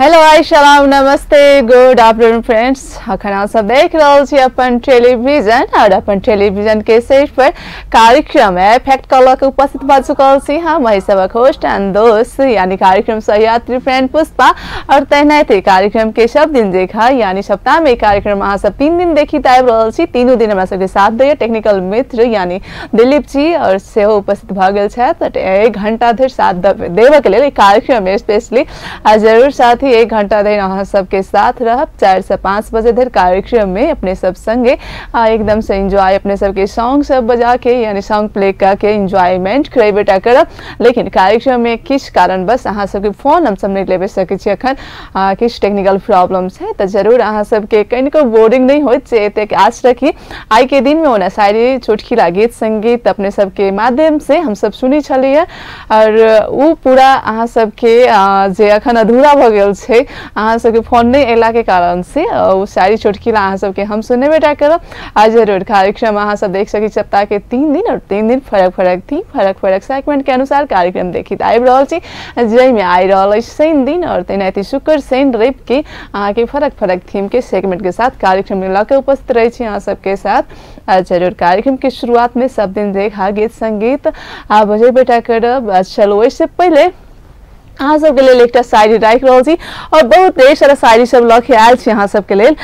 Hello hi सलाम नमस्ते good afternoon friends. अखन अहाँ सब देख रहल छी अपन टेलीविजन और अपन टेलीविजन के सेट पर कार्यक्रम एफेक्ट कॉल के उपस्थित भ चुकल छी हम वही सबक होस्ट एंड दोस्त यानी कार्यक्रम सहयात्री फ्रेंड पुष्पा। और तहनाते कार्यक्रम के सब दिन देखा यानी सप्ताह में कार्यक्रम अहाँ सब 3 दिन देखी आबि रहल छी। तीनों दिन हमरा सबके साथ दैया टेक्निकल मित्र यानी दिलीप जी और सेहो उपस्थित भऽ गेल छथि। 1 घंटा धरि साथ देबऽ के लेल कार्यक्रम में स्पेशली जरूर साथ ही 1 घंटा धरि अहाँ सबके साथ रहब। 4 से 5 बजे धरि कार्यक्रम में अपने सब संगे एकदम से एंजॉय अपने सबके सॉन्ग सब बजा के यानी सॉन्ग प्ले करके एंजॉयमेंट करेबेटा करब। लेकिन कार्यक्रम में किछु कारणवश अहाँ सबके फोन हम सब नहीं लेबे सकै छी, अखन किछु टेक्निकल प्रॉब्लम छै, तऽ जरूर अहाँ सबके कनिको बोरिंग नहीं होइत से एतेक आश रखी। आइ के दिन में ओना शायरी चुटकिला गीत संगीत अपने सबके माध्यम से हम सब सुनै छलियै और उ पूरा अहाँ सबके जे अखन अधूरा भऽ गेल छै अहाँ सबके फोन नहीं अयला के कारण से ओ शायरी चुटकिला अहाँ सबके हम सुनेबेटा करब। आ जरूर कार्यक्रम अहाँ सब देख सकै सप्ताह के 3 दिन और 3 दिन फरक फरक थी फरक फरक सेगमेंट के अनुसार कार्यक्रम देखित आबि रहल छी, जाहिमे आइ रहल अछि शनि दिन और तेनाहिते शुक्र शनि रवि के अहाँके फरक फरक थीम के सेगमेंट के साथ कार्यक्रम में लऽ के उपस्थित रहै छी अहाँ सबके साथ। आ जरूर कार्यक्रम के शुरुआत में सब दिन देखा गीत संगीत आ बजेबेटा करब। चलो ओहिसँ पहिले अहाँ सबके लेल एकटा शायरी राखि रहल छी और बहुत ढेर सारा शायरी सब लऽ के आयल छी अहाँ सबके लेल।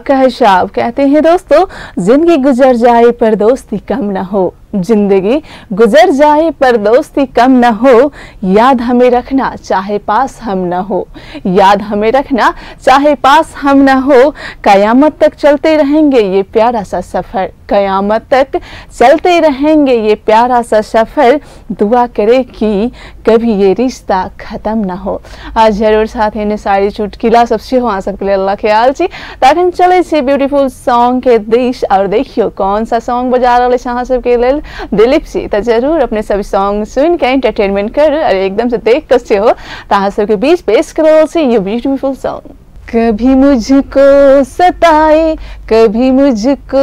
कहे साहब कहते हैं दोस्तों, जिंदगी गुजर जाए पर दोस्ती कम ना हो, जिंदगी गुजर जाए पर दोस्ती कम न हो, याद हमें रखना चाहे पास हम न हो, याद हमें रखना चाहे पास हम न हो, कयामत तक चलते रहेंगे ये प्यारा सा सफ़र, कयामत तक चलते रहेंगे ये प्यारा सा सफ़र, दुआ करे कि कभी ये रिश्ता ख़त्म न हो। आज जरूर साथ एहने सारी चुटकिला सब सेहो अहाँ सबके लेल लऽ के आयल छी। तखन चलै छी ब्यूटीफुल सॉन्ग के दिश और देखियौ कौन सा सॉन्ग बजा रहल अछि अहाँ सबके लेल दिलीप जी। तऽ जरूर अपने सब सॉन्ग सुनि के एंटरटेनमेंट करू और एकदम से देख कऽ सेहो तऽ अहाँ सबके बीच पेश कर रहल छी ये ब्यूटीफुल सॉन्ग। कभी मुझको सताए कभी मुझको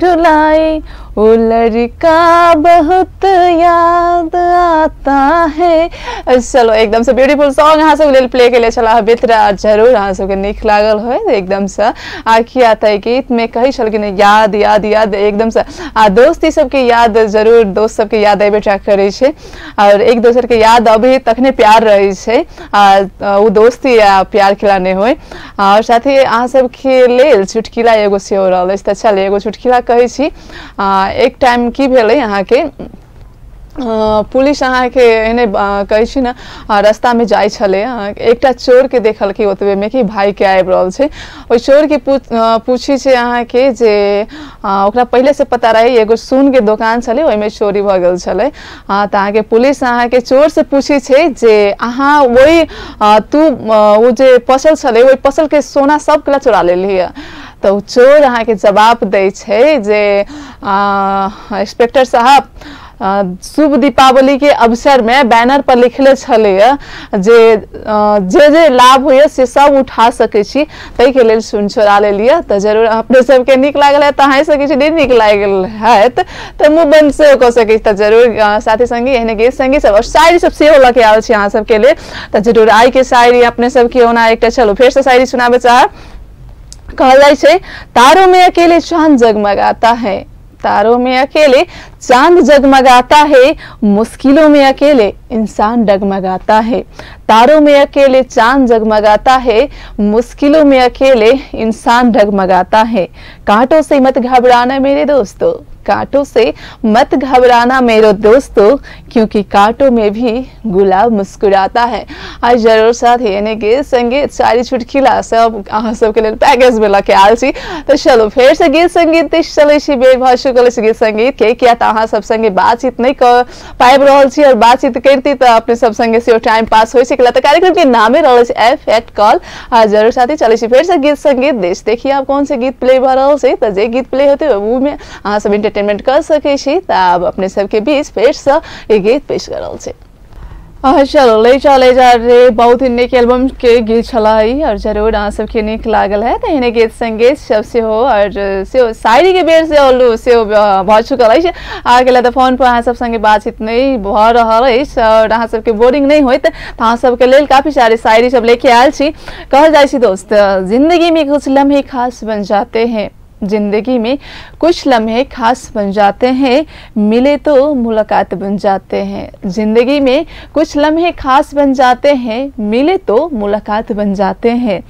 रुलाए, वो लड़का बहुत याद आता है। चलो एकदम से ब्यूटीफुल सॉन्ग अहाँ सब लेल प्ले के छला मित्र, जरूर अहाँ सबके नीक लागल होय एकदम से। आ किया तऽ गीत में कहै छलखिन याद याद याद एकदम से आ दोस्ती सबके याद जरूर दोस्त सबके याद अयबे करै छै और एक दोसर के याद अबै तखने प्यार रहै छै आ ओ दोस्ती आ प्यार खेला नहि होय। और साथ ही अहाँ सबके लेल चुटकिला एगो सेहो रहल अछि। तऽ चल एगो चुटकिला कहै छी। एक टाइम की भेलै अहाँके पुलिस अहाँके एहने कहै छी ने रास्तामे जाइ छलै, एकटा चोरके देखलकै ओतबेमे कि भाइके आबि रहल छै। ओहि चोरके पूछी छै अहाँके जे ओकरा पहिलेसँ पता रहै एगो सोनके दोकान छलै ओहिमे चोरी भऽ गेल छलै। तऽ अहाँके पुलिस अहाँके चोरसँ पूछै छै जे अहाँ ओहि तू ओ जे पसल छलै ओहि पसलके सोना सब केला चोरा लेलियै। तऽ ओ चोर अहाँके जवाब दै छै जे इंस्पेक्टर साहब शुभ दीपावली के अवसर में बैनर पर लिखले छलैया जे जे जे लाभ होइए से सब उठा सकै छी, ताहिके लेल सुन चोरा लेलियै। तऽ जरूर अपने सबके नीक लागल है तऽ हँसि सकै छी, नहि नीक लागल हैत तऽ मुँह बंद सेहो कऽ सकै छी। तऽ जरूर साथी संगी एहने गीत संगीत सब और शायरी सब सेहो लऽ के आयल छी अहाँ सबके लेल। तऽ जरूर आइ के शायरी अपने सबके ओना एकटा चलू फेरसँ शायरी सुनाबे चाहब। कहल जाइ छै तारों में अकेले चांद जगमगाता है, तारों में अकेले चांद जगमगाता है, मुश्किलों में अकेले इंसान डगमगाता है, तारों में अकेले चांद जगमगाता है, मुश्किलों में अकेले इंसान डगमगाता है, कांटों से मत घबराना मेरे दोस्तों, कांटों से मत घबराना मेरे दोस्तों, क्योंकि कांटों में भी गुलाब मुस्कुराता है। आज जरूर साथ यानी गीत संगीत शायरी चुटकिला सब अहाँ सबके लेल पैकेज में लऽ के आयल छी। तऽ चलो फेर से गीत संगीत दिस चलै छी। बेर भऽ चुकल अछि गीत संगीत के, किया तऽ अहाँ सब संगे बातचीत नहि कऽ पाबि रहल छी और बातचीत करिती तऽ अपने सब संगे सेहो टाइम पास होइ छै। तऽ कार्यक्रम के नामे रहल अछि एफ एट कॉल। आ जरूर साथी चलै छी फेर से गीत संगीत दिस। देखिए आब कौन से गीत प्ले भऽ रहल छै, तऽ जे गीत प्ले हेतै ओहिमे अहाँ सब एंटरटेनमेंट कर सकै छी। तऽ आब अपने सबके बीच फेरसँ ई गीत पेश कर रहल छै। चलो ले जा रे बहुत ही नीक एल्बम के गीत छला और जरूर अहाँ सबके नीक लागल है। तो एहने गीत संगीत सब सेहो और सेहो शायरी के बेर से सेहो भऽ चुकल अछि। अहाँके लेल तऽ फोन पर अहाँ सब संगे बातचीत नहि भऽ रहल अछि और अहाँ सबके बोरिंग नहीं होइत, तो अहाँ सबके लेल काफी सारे शायरी सब लेके आयल छी। कहल जाइ छै दोस्त, जिंदगी में कुछ लम्हे खास बन जाते हैं, जिंदगी में कुछ लम्हे खास बन जाते हैं, मिले तो मुलाकात बन जाते हैं। जिंदगी में कुछ लम्हे खास बन जाते हैं, मिले तो मुलाकात बन जाते हैं,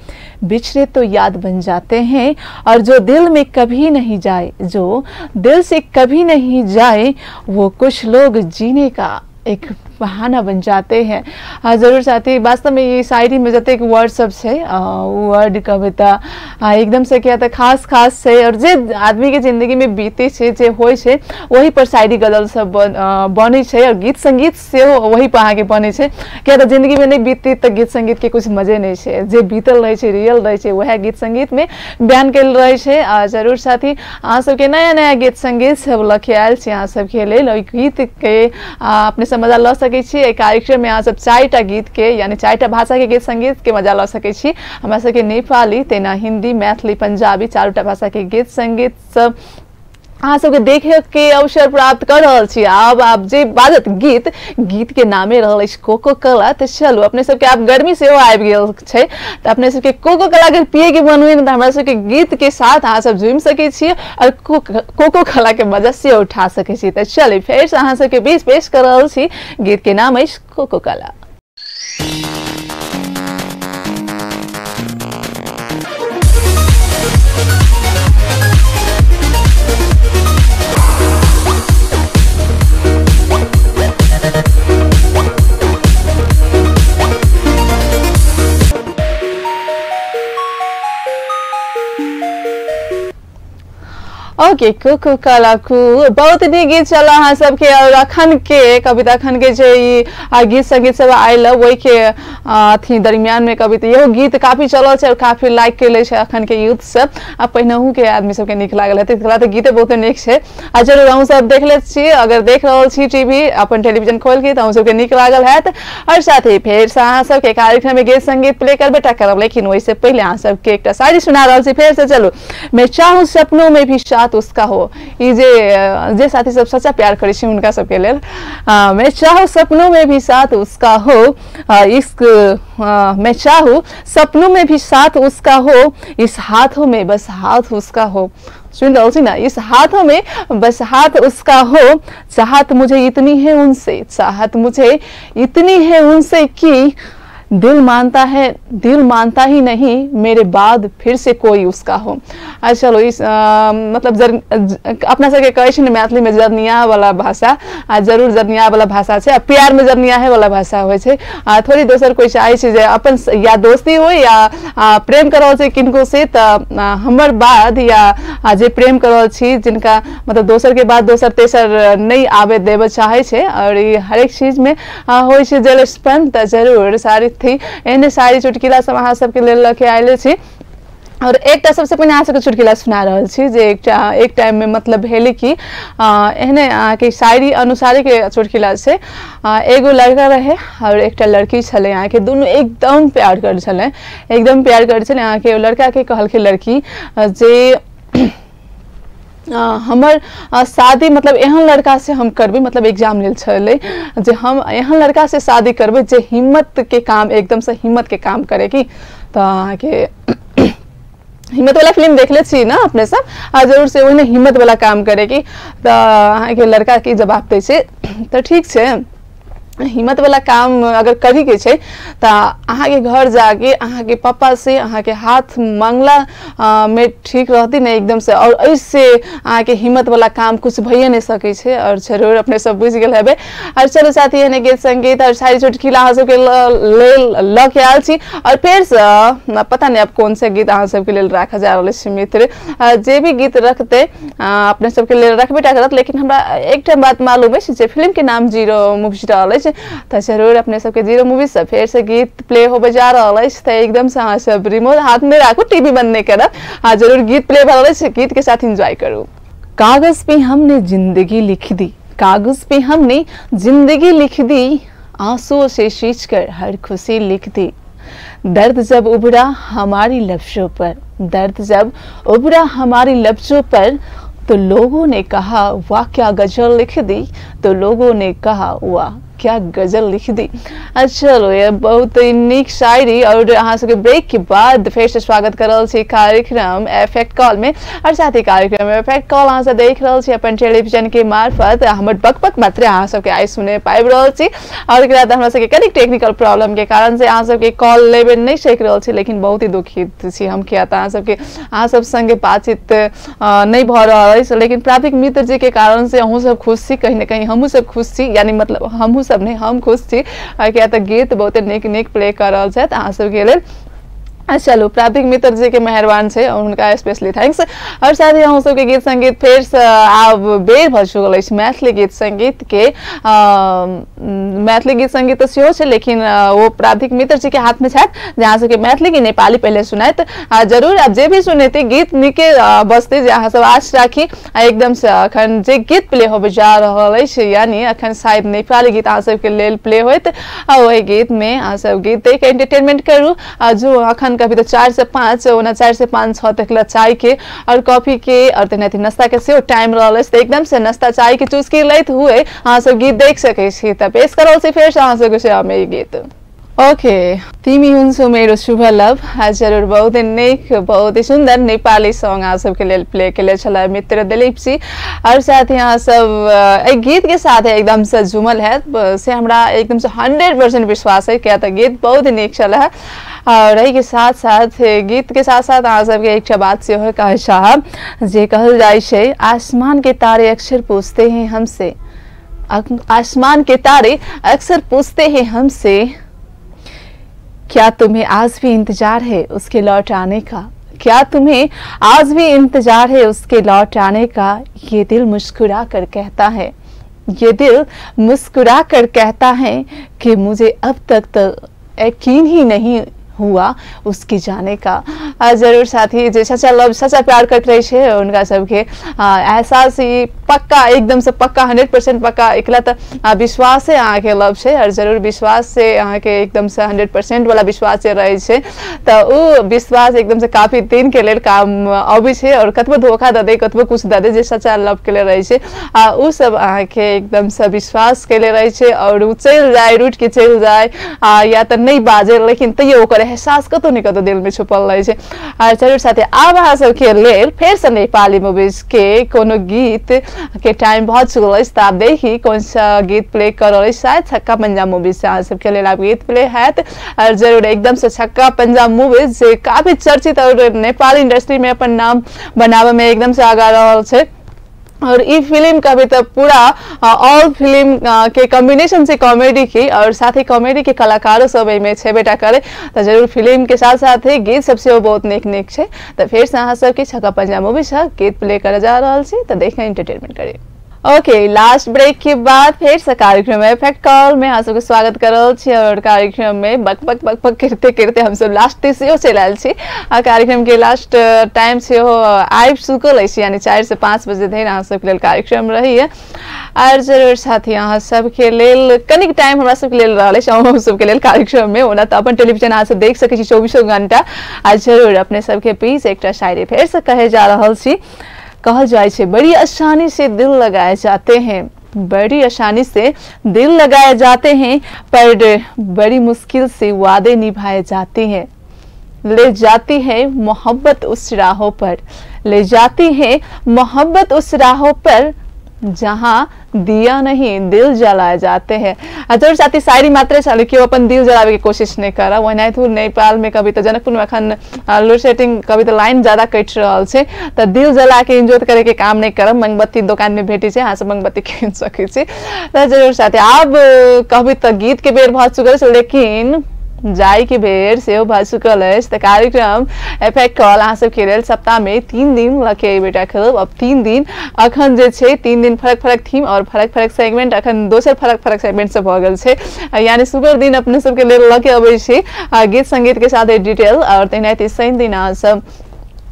बिछड़े तो याद बन जाते हैं, और जो दिल में कभी नहीं जाए, जो दिल से कभी नहीं जाए, वो कुछ लोग जीने का एक बहाना बन जाते हैं। हाँ जरूर साथी, वास्तव में ये शायरी में जतेक वर्ड सब छै, वर्ड कविता एकदम से क्या तऽ खास खास छै और जे आदमी के जिंदगी में बीते छै, जे होइ छै, वही पर शायरी गजल सब बनै छै और गीत संगीत सेहो वही पर अहाँके बनै छै। किया तऽ जिंदगी में नहीं बीतती तऽ गीत संगीत के कुछ मजे नहीं छै, जे बीतल रहै छै, रियल रहै छै, वएह गीत संगीत में बयान कयल रहै छै। जरूर साथी, अहाँ सबके नया नया गीत संगीत सब लऽ के आयल छी अहाँ सबके लेल। ओहि गीत के अपने सब मजा लऽ सकै छी। एहि कार्यक्रम में अहाँ सब 4टा गीत के यानी 4टा भाषा के गीत संगीत के मजा लऽ सकै छी। हमरा सबके नेपाली, तेना हिंदी, मैथिली, पंजाबी 4टा भाषा के गीत संगीत सब अहाँ सबके देखे के अवसर प्राप्त कर रहल छी। आब आब जे बाजत गीत, गीत के नामे रहल अछि कोको कोला। तऽ चलू अपने सबके आब गर्मी सेहो आबि गेल छै, तऽ अपने सबके कोको कोला अगर पिए के मन हुए तऽ हमरा सबके गीत के साथ अहाँ सब झूमि सकै छी और कोको कोला के मजा सेहो उठा सकै छी। तऽ चलू फेर से अहाँ सबके बीच पेश कर रहल छी, गीत के नाम अछि कोको कोला। ओके, कोको कोला कू बहुत नीक गीत चल अहाँ सबके। और अखन के कविता, अखन के जे ई गीत संगीत सब आयल ओहि के अथी दरमियान में कविता इहो गीत काफी चलल छै और काफी लाइक केले छै अखन के यूथ सब, आ पहिनहु के आदमी सबके नीक लागल हेतै। तऽ गीते बहुत नीक छै आ जरूर अहूँ सब देख ले छी। अगर देख रहल छी टीवी, अपन टेलीविजन खोल के, तऽ अहूँ सबके नीक लागल हैत। और साथ ही फेर से अहाँ सबके कार्यक्रम में गीत संगीत प्ले करबे टा करब, लेकिन ओहिसे पहिले अहाँ सबके एकटा शायरी सुना रहल छी फेर से। चलू, मैं चाहूँ सपनों में भी साथ उसका हो, ई जे साथी सब सच्चा प्यार करै छी हुनका सबके लेल। मैं चाहूँ सपनों में भी साथ उसका हो, इश्क, मैं चाहूँ सपनों में भी साथ उसका हो, इस हाथों में बस हाथ उसका हो। सुन रहल छी ना, इस हाथों में बस हाथ उसका हो, चाहत मुझे इतनी है उनसे, चाहत मुझे इतनी है उनसे कि दिल मानता है, दिल मानता ही नहीं मेरे बाद फिर से कोई उसका हो। आ चलो इस मतलब अपना सबके कहै छै ने मैथिली में जरनिया वाला भाषा, आ जरूर जरनिया वाला भाषा छै, आ प्यार में जरनिया वाला भाषा होइ छै। आ थोड़ी दोसर कोई चाहै छै जे अपन या दोस्ती हो या प्रेम कर रहल छै किनको से, तऽ हमर बाद या जे प्रेम कर रहल छी जिनका मतलब दोसर के बाद दोसर तेसर नहि आबे देबऽ चाहै छै। और ई हरेक चीज में होइ छै जेलसपन। तऽ जरूर सारी थी एहने सारी चुटकिला सब अहाँ सबके लेल लऽ के आयल छी। और एकटा सबसे पहिने अहाँ सबके चुटकिला सुना रहल छी जे एकटा एक टाइम में मतलब भेलै कि एहने अहाँके शायरी अनुसारे के चुटकिला छै। एगो लड़का रहे और एकटा लड़की छलै, अहाँके दुनू एकदम प्यार करै छलै, एकदम प्यार करै छलै। अहाँके लड़का के कहलकै लड़की जे हमर शादी मतलब एहन लड़का से हम करबै, मतलब एग्जाम लेल छलै जे हम एहन लड़का से शादी करबै जे हिम्मत के काम, एकदम से हिम्मत के काम करे। की तऽ अहाँके हिम्मत वाला फिल्म देखले छी ना अपने सब, आ जरूर से ओहिने हिम्मत वाला काम करे की। तऽ अहाँके लड़का के जवाब दै छै तऽ ठीक छै, हिम्मत वाला काम अगर करी के छै तऽ अहाँके घर जाके अहाँके पापा से अहाँके हाथ मांगला में ठीक रहती ने एकदम से, और ऐसे अहाँके हिम्मत वाला काम कुछ भइए नहीं सकै छै। और जरूर अपने सब बुझि गेल हेबै। और चलो साथी, एहने गीत संगीत और सारी चुटकिला अहाँ सबके लेल लऽ के आयल छी। और फेरसँ पता नहीं अब कौन सा गीत अहाँ सबके लेल राखल जा रहल अछि मित्र, जे भी गीत रखते अपने सबके लेल रखबे टा करत, लेकिन हमरा एकटा बात मालूम अछि जे फिल्म के नाम जीरो मूवी रहल अछि। तऽ जरूर अपने सबके जीरो मूवी से फेर से गीत प्ले होबे जा रहल अछि। तऽ एकदम से अहाँ सब रिमोट हाथ में राखू, टीवी बंद नहीं करब, हाँ जरूर गीत प्ले भऽ रहल अछि, गीत के साथ एंजॉय करू। कागज पे हमने जिंदगी लिख दी, कागज पे हमने जिंदगी लिख दी, आंसुओं से सींच कर हर खुशी लिख दी। दर्द जब उभरा हमारी लफ्जों पर, दर्द जब उभरा हमारी लफ्जों पर, तो लोगों ने कहा वाह क्या गजल लिख दी, तो लोगों ने कहा वाह क्या गजल लिख दी। चलो ये बहुत नीक शायरी और अहाँ सबके ब्रेक के बाद फेर से स्वागत कर रहल छी कार्यक्रम एफेक्ट कॉल में। और साथ ही कार्यक्रम एफेक्ट कॉल अहाँ सब देख रहल छी अपन टेलीविजन के मार्फत। हमर बकबक मात्र अहाँ सबके आइ सुने पाबि रहल छी और एकरा बाद हमरा सबके कनिक टेक्निकल प्रॉब्लम के कारण से अहाँ सबके कॉल लेबे नहीं सकि रहल छी, लेकिन बहुत ही दुखित छी हम किया तऽ अहाँ सबके अहाँ सब संगे बातचीत नहीं भऽ रहल अछि। लेकिन प्राप्तिक मित्र जी के कारण से अहूँ सब खुश छी, कहीं ना कहीं हमहूँ सब खुश छी, यानी मतलब हमहूँ सब नहीं हम खुश छी किया तऽ गीत बहुते नीक नीक प्ले कर रहल छथि अहाँ सबके लेल। चलू प्राप्तिक मित्र जी के मेहरबान छै और हुनका स्पेशली thanks. और साथ ही अहूँ सबके गीत संगीत फेर से आब बेर भऽ चुकल अछि मैथिली गीत संगीत के। मैथिली गीत संगीत तऽ सेहो छै लेकिन ओ प्राप्तिक मित्र जी के हाथ में छथि जे अहाँ सबके मैथिली की नेपाली पहिले सुनायत। जरूर आब जे भी सुनेतै गीत नीके बजतै जे अहाँ सब आश राखी। एकदम से अखन जे गीत प्ले होबे जा रहल अछि यानी अखन शायद नेपाली गीत अहाँ सबके लेल प्ले होयत आ ओहि गीत में अहाँ सब गीत देख एंटरटेनमेंट करू। जो अखन कभी तो 4 से 5 ओना 4 से 5 6 तक ला चाय के और कॉफी के और तेनाहिते नाश्ता के सेहो टाइम रहल अछि, तऽ एकदम से नाश्ता चाय के चुस्की लैत हुए अहाँ सब गीत देख सकै छी। तऽ पेश कर रहल छी फेर से अहाँ सबके सेवा में ई गीत। ओके, तिमी हुन्छौ मेरो शुभ लभ। जरूर बहुत नीक बहुत सुंदर नेपाली सॉन्ग अहाँ सबके लेल प्ले केले छलै मित्र दिलीप जी। और साथ ही अहाँ सब एहि गीत के साथ एकदम से जुमल है से हमरा एकदम से 100% विश्वास है किया तऽ गीत बहुत नीक छलै। और एहि के साथ साथ गीत के साथ साथ अहाँ सबके एकटा बात सेहो कहै चाहब जे कहल जाइ छै आसमान के तारे अक्सर पूछते हैं हमसे, आसमान के तारे अक्सर पूछते हैं हमसे, क्या तुम्हें आज भी इंतजार है उसके लौट आने का, क्या तुम्हें आज भी इंतजार है उसके लौट आने का, ये दिल मुस्कुरा कर कहता है, ये दिल मुस्कुरा कर कहता है कि मुझे अब तक तो यकीन ही नहीं हुआ उसके जाने का। जरूर साथी जे सच्चा लव सच्चा प्यार करते रहे छे उनका सबके एहसास ही पक्का एकदम से पक्का 100% पक्का एकला तो विश्वास है अहाँ के लव छे और जरूर विश्वास से अहाँ के एकदम से 100% वाला विश्वास जे रहे छे तो उ विश्वास एकदम से काफी दिन के लेल काम अबै छे और कतबो धोखा दे दे कतबो कुछ दे दे जे सच्चा लव के लिए रहे छे उ सब अहाँ के एकदम से विश्वास के लिए रहे छे और उ चलि जाय रूठ के चलि जाय या तो नहीं बाजे लेकिन तैयो ओकर एहसास कतौ ने कतौ दिल में छुपल रहे छे। और जरूर साथी आब अहाँ सबके लेल फेर से नेपाली मूवीज के कोनो गीत के टाइम बहुत चुकल अछि तऽ आब देखी कौन सा गीत प्ले कर रहल अछि। शायद छक्का पंजा मूवीज से अहाँ सबके लेल आब गीत प्ले हैत और जरूर एकदम से छक्का पंजा मूवीज जे काफी चर्चित और नेपाली इंडस्ट्री में अपन नाम बनाबे में एकदम से आगा रहल छै। और ई फिल्म का भी तो पूरा ऑल फिल्म के कॉम्बिनेशन से कॉमेडी की और साथ ही कॉमेडी के कलाकारों सब एहिमे छेबेटा करे तो जरूर फिल्म के साथ साथ ही गीत सब सेहो बहुत नीक नीक छै। तो फेर से अहाँ सबके छक्का पंजा मूवी से गीत प्ले करे जा रहल छी तो देख एंटरटेनमेंट करे। ओके, लास्ट ब्रेक के बाद फिर से कार्यक्रम एफेक्ट कॉल में अहाँ सबके स्वागत कर रहल छी और कार्यक्रम में बक बक बक बक करते करते हम सब लास्ट सेहो चलि आयल छी। आ कार्यक्रम के लास्ट टाइम सेहो आबि चुकल अछि यानी 4 से 5 बजे धरि अहाँ सबके लेल कार्यक्रम रहैए। और जरूर साथी अहाँ सबके लेल कनिक टाइम हमरा सबके लेल रहल अछि अहूँ सबके लेल कार्यक्रम में। ओना तऽ अपन टेलीविजन अहाँ सब देख सकै छी 24 घंटा। आ जरूर अपने सबके बीच एकटा शायरी फेर से कहे जा रहल छी। कहल जाइ छै बड़ी आसानी से दिल लगाए जाते हैं, बड़ी आसानी से दिल लगाए जाते हैं पर बड़ी मुश्किल से वादे निभाए जाते हैं, ले जाती है मोहब्बत उस राहों पर, ले जाती है मोहब्बत उस राहों पर जहाँ दिया नहीं दिल जलाए जाते हैं। जरूर साथी शायरी मात्र छल केओ अपन दिल जलावे के कोशिश नहीं करा। ओनाहितो नेपाल में कभी तो जनकपुर में अखन लोड सेटिंग कभी तो लाइन ज्यादा कटि रहल छै तऽ दिल जला के इन्जॉय करे के काम नहीं करब। मोमबत्ती दोकान में भेटै छै अहाँ सब मोमबत्ती कीन सकै छी। तऽ जरूर साथी आब कहबी तऽ गीत के बेर भऽ चुकल छै लेकिन जाय के बेर सेहो भऽ चुकल अछि। तऽ कार्यक्रम एफेक्ट कॉल अहाँ सबके लेल सप्ताह में 3 दिन लके बेटा खेलब। अब 3 दिन अखन जे छै 3 दिन फरक फरक थीम और फरक फरक सेगमेंट अखन दोसर फरक फरक सेगमेंट से भऽ गेल छै यानी शुक्र दिन अपने सबके लेल लके अबै छी गीत संगीत के साथ डिटेल और तेनाहिते शनि दिन अहाँ सब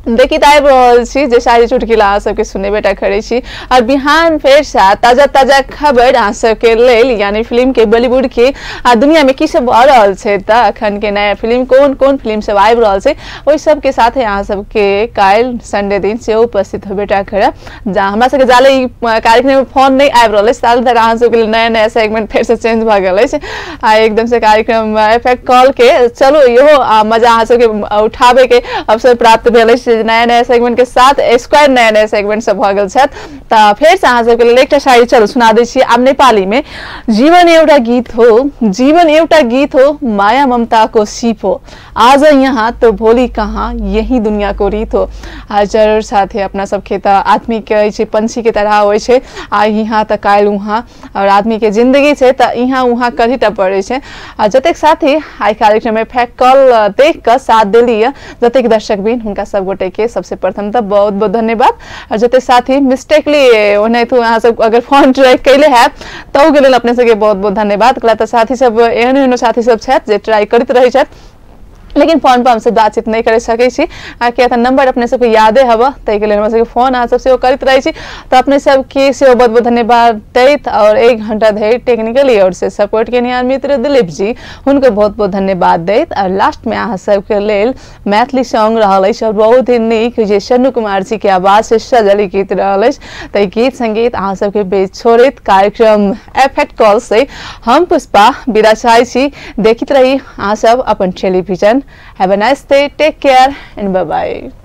देखित आबि रहल छी जे सारी चुटकिला अहाँ सबके सुनेबेटा करै छी और बिहान फेर से ताजा ताजा खबर अहाँ सबके लेल यानी फिल्म के बॉलीवुड के आ दुनिया में की सब भऽ रहल छै, तऽ अखन के नया फिल्म कोन कोन फिल्म सब आबि रहल छै ओहि सबके साथे अहाँ सबके काल्हि संडे दिन सेहो उपस्थित होबेटा करब। जा हमरा सबके जाले ई कार्यक्रम में फोन नहि आबि रहल अछि ताले धरि अहाँ सबके लेल नया नया सेगमेंट फेर से चेंज भऽ गेल अछि आ एकदम से कार्यक्रम इफेक्ट कॉल के चलू इहो मजा अहाँ सबके उठाबे के अवसर प्राप्त भेल अछि। नया नया सेगमेंट के साथ स्क्वायर नया नया सेगमेंट सब भऽ गेल छथि। तऽ फेर से अहाँ सबके लेल एकटा शायरी चलू सुना दै छी आब नेपाली में। जीवन एउटा गीत हो, जीवन एउटा गीत हो, माया ममता को सीप हो, आज यहाँ तो भोली कहाँ यही दुनिया को रीत हो। आ जरूर साथे अपना सबके तऽ आदमी के छै पंछी के तरह होइ छै, आ यहाँ तऽ काल्हि वहाँ और आदमी के जिंदगी छै तऽ यहाँ वहाँ करही टा पड़ै छै। आ जतेक साथी आइ कार्यक्रम में फैक्ट कॉल देख कऽ साथ देली जतेक दर्शकबिन हुनका सब गोटे के सबसे प्रथम तऽ बहुत बहुत धन्यवाद। और जतेक साथी मिस्टेकली ओनाहितो अहाँ सब अगर फोन ट्राई कैले हैब तहु के लेल अपने सबके बहुत बहुत धन्यवाद। तऽ साथी सब एहन एहन साथी सब छथि जे ट्राई करैत रहै छथि लेकिन फोन पर हमसब बातचीत नहीं कर सकै छी किया तऽ नंबर अपने सबके यादे हब, ताहिके लेल हमरा सबके फोन अहाँ सब सेहो करैत रहै छी। तऽ अपने सबके सेहो बहुत बहुत धन्यवाद दैत और 1 घंटा धरि टेक्निकली और से सपोर्ट केनिहार मित्र दिलीप जी हुनको बहुत बहुत धन्यवाद दैत। और लास्ट में अहाँ सबके लेल मैथिली सॉन्ग रहल अछि और बहुत ही नीक जे शनु कुमार जी के आवाज से सजल गीत रहल अछि। तऽ गीत संगीत अहाँ सबके बीच छोड़ैत कार्यक्रम एफेक्ट कॉल से हम पुष्पा विदा चाहै छी। देखैत रही अहाँ सब अपन television. Have a nice day, take care and bye bye.